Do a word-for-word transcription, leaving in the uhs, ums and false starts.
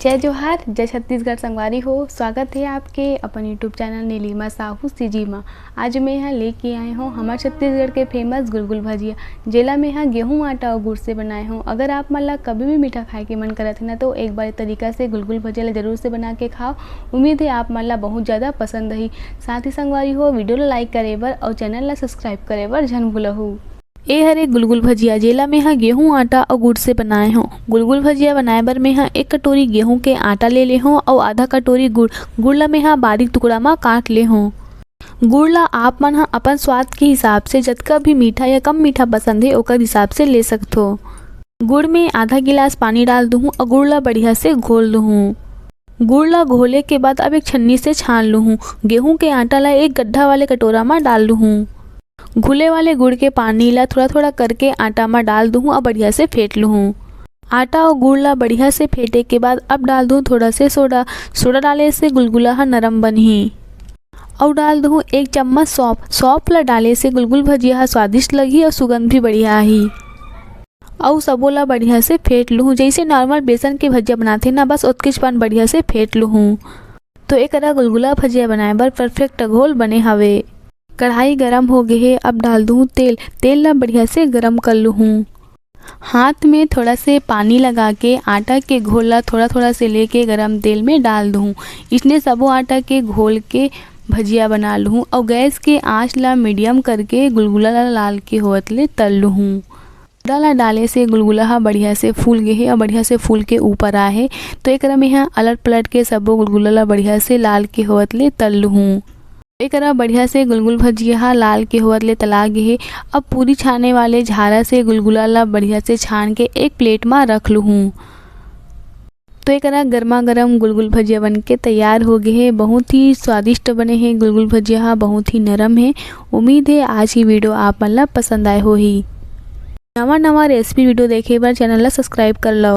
जय जोहार, जय छत्तीसगढ़ संगवारी हो। स्वागत हे आपके अपन YouTube channel Nilima Sahu CG मा। आज मैं यहाँ लेके आए हूँ हमर छत्तीसगढ़ के फेमस गुलगुल भजिया, जेला मैं यहाँ गेहूँ, आटा और गुड़ से बनाए हूँ। अगर आप मन ला कभी भी मीठा खाए के मन करत हे ना, तो एक बार तरीका से गुलगुल भजिया ला जरूर से बना के खाओ। उम्मीद है आप मन ला बहुत ज़्यादा पसंद ही। साथ ही संगवारी हो, वीडियो ला लाइक करे बर और चैनल ला सब्सक्राइब करे बर झन भूलहू। ए हरे गुलगुल भजिया, जेला मैं ह गेहूं, आटा अउ गुड़ से बनाए हव। गुलगुल भजिया बनाए बर मैं ह एक कटोरी गेहूं के आटा ले ले हव अउ आधा कटोरी गुड़। गुड़ ला मैं ह बारीक टुकड़ा म काट ले हव। गुड़ ला आप मन ह अपन स्वाद के हिसाब से जतका भी मीठा या कम मीठा पसंद हे, ओकर हिसाब से ले सकथो। गुड़ में आधा गिलास पानी डाल दुहूं अउ गुड़ ला बढ़िया से घोल दुहूं। गुड़ ला घोले के बाद अब एक छन्नी से छान लुहूं। गेहूं के आटा ला एक गड्ढा वाले कटोरा म डाल लुहूं। घुले वाले गुड़ के पानी ला थोड़ा-थोड़ा करके आटा म डाल दुहूं अउ बढ़िया से फेंट लुहूं। आटा अउ गुड़ ला बढ़िया से फेंटे के बाद अब डाल दुहूं थोड़ा से सोडा। सोडा डाले से गुलगुला ह नरम बनही। अउ डाल दुहूं एक चम्मच सौंफ। सौंफ ला डाले से गुलगुल भजिया ह स्वादिष्ट लगही अउ सुगंध भी बढ़िया आही। अउ सबो ला बढ़िया से फेंट लुहूं। जइसे नॉर्मल बेसन के भजिया बनाथे ना, बस ओतकेच पान बढ़िया से फेंट लुहूं। तो एकरा गुलगुला भजिया बनाए बर परफेक्ट घोल बने हवे। कढ़ाई गरम हो गे हे, अब डाल दुहूं तेल। तेल ला बढ़िया से गरम कर लुहूं। हाथ में थोड़ा से पानी लगा के आटा के घोल ला थोड़ा-थोड़ा से लेके गरम तेल में डाल दुहूं। इसने सबो आटा के घोल के भजिया बना लुहूं अउ गैस के आंच ला मीडियम करके गुलगुला ला लाल के होवत ले तल लुहूं। सोडा ला डाले से गुलगुला ह बढ़िया से फूल गे हे अउ बढ़िया से फूल के ऊपर आए हे। तो एकरा में ह अलट पलट के सबो गुलगुला ला बढ़िया से लाल के होवत ले तल लुहूं। एकरा बढ़िया से गुलगुल भजिया ह लाल के होवत ले तला गे हे। अब पूरी छाने वाले झारा से गुलगुला ला बढ़िया से छान के एक प्लेट म रख लुहूं। तो एकरा गर्मा गर्म गुलगुल भजिया बन के तैयार हो गे हे। बहुत ही स्वादिष्ट बने हे गुलगुल भजिया ह, बहुत ही नरम हे। उम्मीद हे आज की वीडियो आप मन ला पसंद आए होही। नवा नवा रेसिपी वीडियो देखे बर चैनल ला सब्सक्राइब कर लव।